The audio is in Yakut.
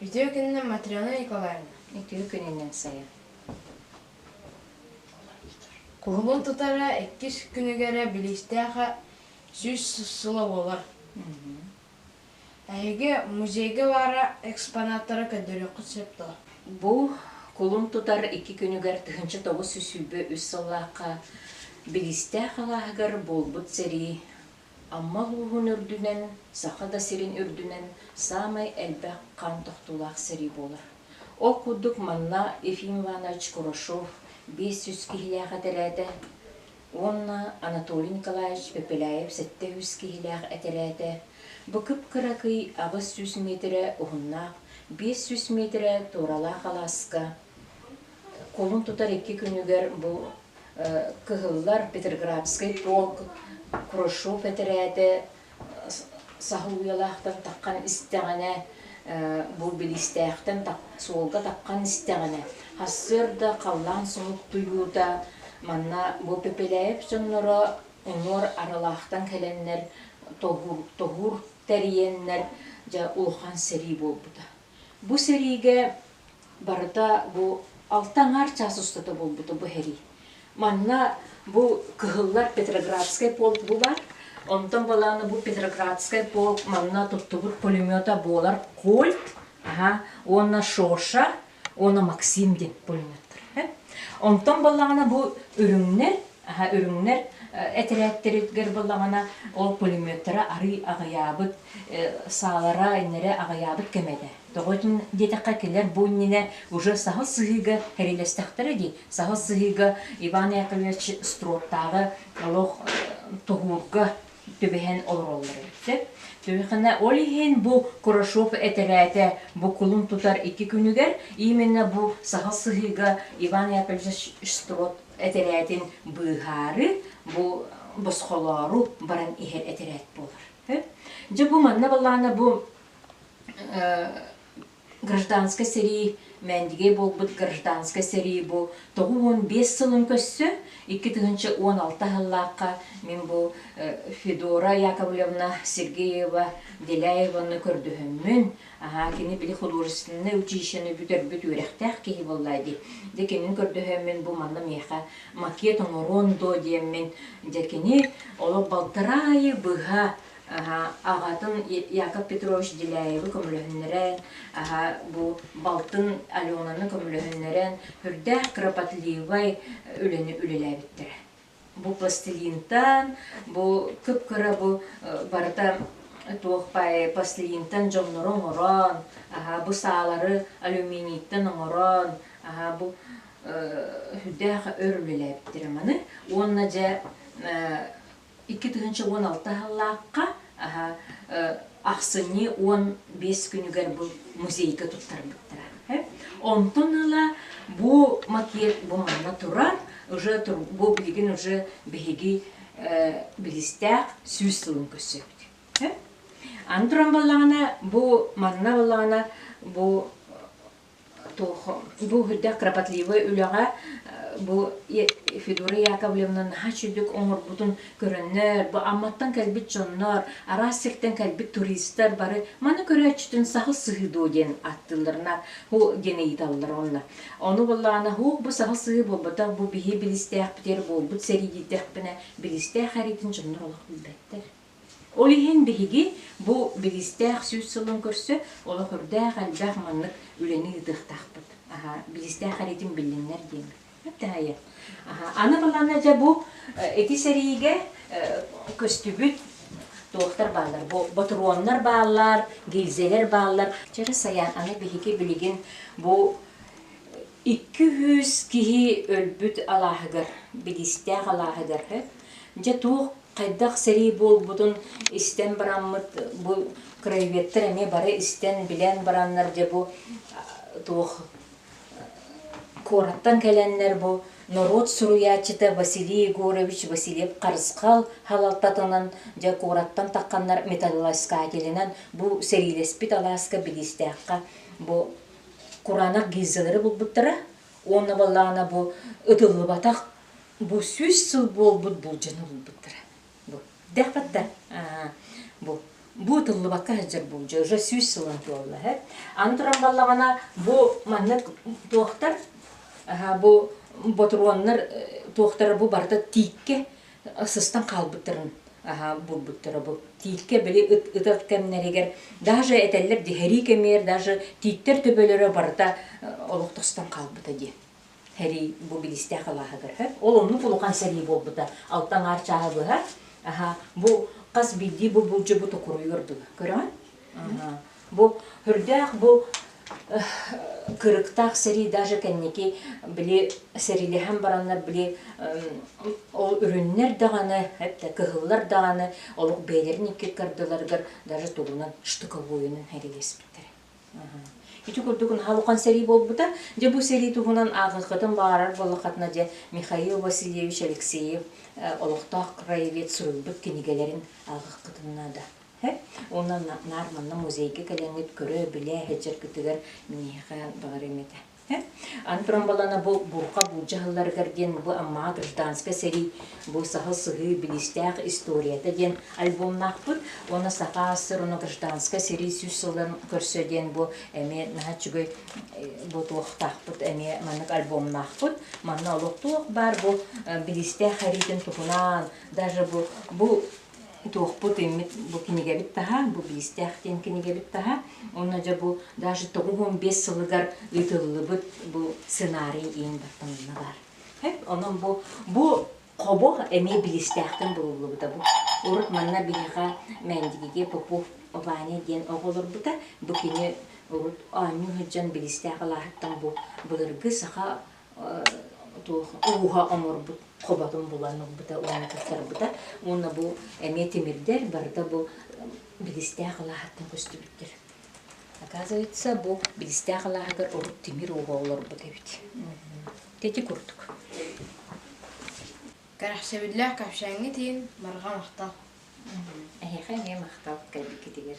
Үтүө күнүнэн Матрена Николаевна. Үтүө күнүнэн Сайа. Кулун тутара иккис күнүгэр Билиистээх 100 сыла буолар. Эһиги музейга баара экспонаттары көрдөрүөххүт сөп дуо? Бу кулун тутар икки күнүгэр 1923 сыллаахха Билиистээх алааһыгар буолбут сэрии Амма улууһун үрдүнэн, Саха да сирин үрдүнэн саамай элбэх хаан тохтуулаах сэрии буолар. Ол курдук манна Ефим Иванович Курашов 500 киһилээх этэрээтэ уонна Анатолий Николаевич Пепеляев 700 киһилээх этэрээтэ бу кып-кыракый 800 миэтэрэ уһуннаах, 500 миэтэрэ туоралаах алааска кулун тутар икки күнүгэр бу кыһыллар Петроградскай полк Курашов этэрээтэ саһыл уйалаахтан таххан истэҕинэ бу Билиистээхтэн суолга таххан истэҕинэ сарсыарда халлаан суһуктуйуута манна бу Пепеляев дьонноро уҥуор Арылаахтан кэлэннэр тоһуур тэрийэннэр дьэ улахан сэрии буолбута. Бу сэриигэ барыта бу алта аҥаар чаас устата буолбута бу сэрии. Манна бу кыһыллар Петроградскай полк бу бар. Онтон балааны бу Петроградскай полк манна туттубут пулемета буолар Кольт, аха, уонна Шоша, уонна Максим диэн пулеметтар. Онтон балаҕана бу үрүҥнэр Үрүҥнэр этэрээттэригэр буоллаҕына, ол пулеметтара арыый аҕыйаабыт, саалара иннэрэ аҕыйаабыт кэмэ этэ. Тоҕо диэтэххэ, кинилэр бу иннинэ уже саһыл сыһыыга кэрилэстэхтэрэ дии. Саһыл сыһыыга Иван Яковлевич Строптааҕы олох тоһуурга түбэһэн олороллор эбит. Түбэхинэ ол иһин бу Курашов этэрээтэ бу кулун тутар икки күнүгэр именно бу саһыл сыһыыга Иван Яковлевич Строт этэрээтин быыһаары бу босхолоору баран иһэр этэрээт буолар. Дьэ бу манна балаана бу гражданскай сэрии Мээндигэй буолбут гражданскай сэрии бу 95 сылын көрсө 2016 сыллаахха мин бу Федора Яковлевна Сергеева Деляеваны көрдөһөммүн аһаа кини били художественнай училищены бүтэрбит үөрэхтээх киһи буолла дии. Дьэ кинини көрдөһөммүн бу манна миэхэ макет оҥоруон дуо диэммин дьэ кини олох балтараа айы быһа аҕатын Яков Петрович Деляевы көмөлөһүннэрэн, бу балтын Аленаны көмөлөһүннэрэн сүрдээх кропотливай үлэни үлэлээбиттэрэ. Бу пластилинтан, бу кып-кыра бу барыта туох баай пластилинтан дьоннору оҥорон, бу саалары алюминийтан оҥорон, бу сүрдээх өр үлэлээбиттэрэ маны. Уонна дьэ 2016 сыллаахха ахсынньы 15 күнүгэр бу музейга туттарбыттара. Онтон ыла бу макет бу манна турар, уже бу билигин уже биһиги билистээх 100 сылын көрсөбүт. Аны туран баллаҕына бу манна баллаҕына бу Бу үрдэх кропотливай үлэҕэ бу Федора Яковлевна наһаа үчүгдүк оҥорбутун көрөннөр, бу Амматтан кэлбит дьоннор, араас сиртэн кэлбит туристар бары маны көрөөччүтүн саһыл сыһыы дуо диэн ааттыылларына һу диэн ыйыталлар онно. Ону буоллаҕына һуу бу саһыл сыһыы буолбатах, бу биһи билистээх буолбут сэрии диэтэхпинэ, билистээх эриитин дьоннор олох билбэттэр. Ол иһин биһиги бу Билистээх 100 сылын көрсө олох үрдээх элбэх маннык үлэни ыытыахтаахпыт. Билистээх эриитин биллиннэр диэммит. Таайа. Аны балана дьэ бу ити сэриигэ көстүбүт туохтар бааллар. Бу ботуруоннар бааллар, гильзэлэр бааллар. Чэрэ сайаан аны биһиги билигин бу 200 киһи өлбүт алааһыгар, Билистээх алааһыгар, дьэ туох хайдах сэрии буолбутун истэн бараммыт бу краеведтар эмиэ бары истэн билэн бараннар дьэ бу туох куораттан кэлэннэр бу норуот суруйааччыта Василий Егорович Васильев Харысхал халалтатынан дьэ куораттан тахханнар металлоискателинэн бу сэриилэспит алааска Билиистээххэ бу кураанах гильзалары булбуттара уонна баллаана бу ытыллыбатах бу 100 сыл буолбут булдьаны булбуттара. Бу дэхпатта бу бу. ытыллыбакка сылдьар буулдьа уже 100 сылын туолла һэ. Аны туран баллаҕына бу маннык туохтар бу ботуруоннар туохтара бу барыта тииккэ сыстан хаалбыттарын булбуттара бу тииккэ били ыт ытар кэмнэригэр даже этэллэр ди һэрии кэмигэр даже тииттэр төбөлөрө барыта олох тостон хаалбыта диэн Сэрии бу Билистээх алааһыгар сөп. Ол оннук улахан сэрии буолбута. Алта аҥаар чааһы быһа. Аха, бу хас биирдии бу булдьу бу токуруйугар дылы. Көрөҕүн? Бу үрдээх бу кырыктаах сэрии даже кэнники били сэриилэһэн бараннар били ол үрүннэр даҕаны эптэ кыһыллар даҕаны олох бэйэлэрин икки кардыларыгар даже тугунан штыковойунан сэриилэспиттэрэ. Ити курдук наһаа улахан сэрии буолбута. Дьэ бу сэрии туһунан ааҕыаххытын баҕарар буоллаххытына дьэ Михаил Васильевич Алексеев олохтоох краевед суруйбут кинигэлэрин ааҕыаххытын наада. Уонна наар манна музейга кэлэҥҥит көрө-билэ сылдьаргытыгар миэхэ баҕарыам этэ. Аны туран балана бу Бурха буулдьаһалларыгар диэн бу Аммаҕа гражданскай сэрии бу саһыл сыһыы билиистээх историята диэн альбомнаахпыт уонна Саха АССР уонна гражданскай сэрии сүүс сылын көрсө диэн бу эмиэ наһаа үчүгэй бу туохтаахпыт эмиэ маннык альбомнаахпыт. Манна олох туох баар бу билиистээх сэриитин туһунан даже бу бу туохпут иммит бу кинигэбит таһа, бу Биистээх диэн кинигэбит таһа. Уонна дьэ бу даже 95 сылыгар ыытыллыбыт бу сценарий иин баттамына баар. Онон бу бу хобо эмиэ Билистээхтэн булуллубута бу. Урут манна биһиэхэ Мээндигигэ Попов Ваня диэн оҕо олорбута. Бу кини урут оонньуу сылдьан Билистээх алааһыттан бу былыргы саха туох ууһа оҥорбут хоботун булан ылбыта уонна туттарбыта уонна бу эмиэ тимирдэр барыта бу Билистээх алааһыттан көстүбүттэр. Оказывается, бу Билистээх алааһыгар урут тимир ууһа олорбут эбит. Ити курдук. Кэрэхсэбиллээх кэпсээҥҥит иһин барҕа махтал. Эһиэхэ эмиэ махтал кэлбиккитигэр.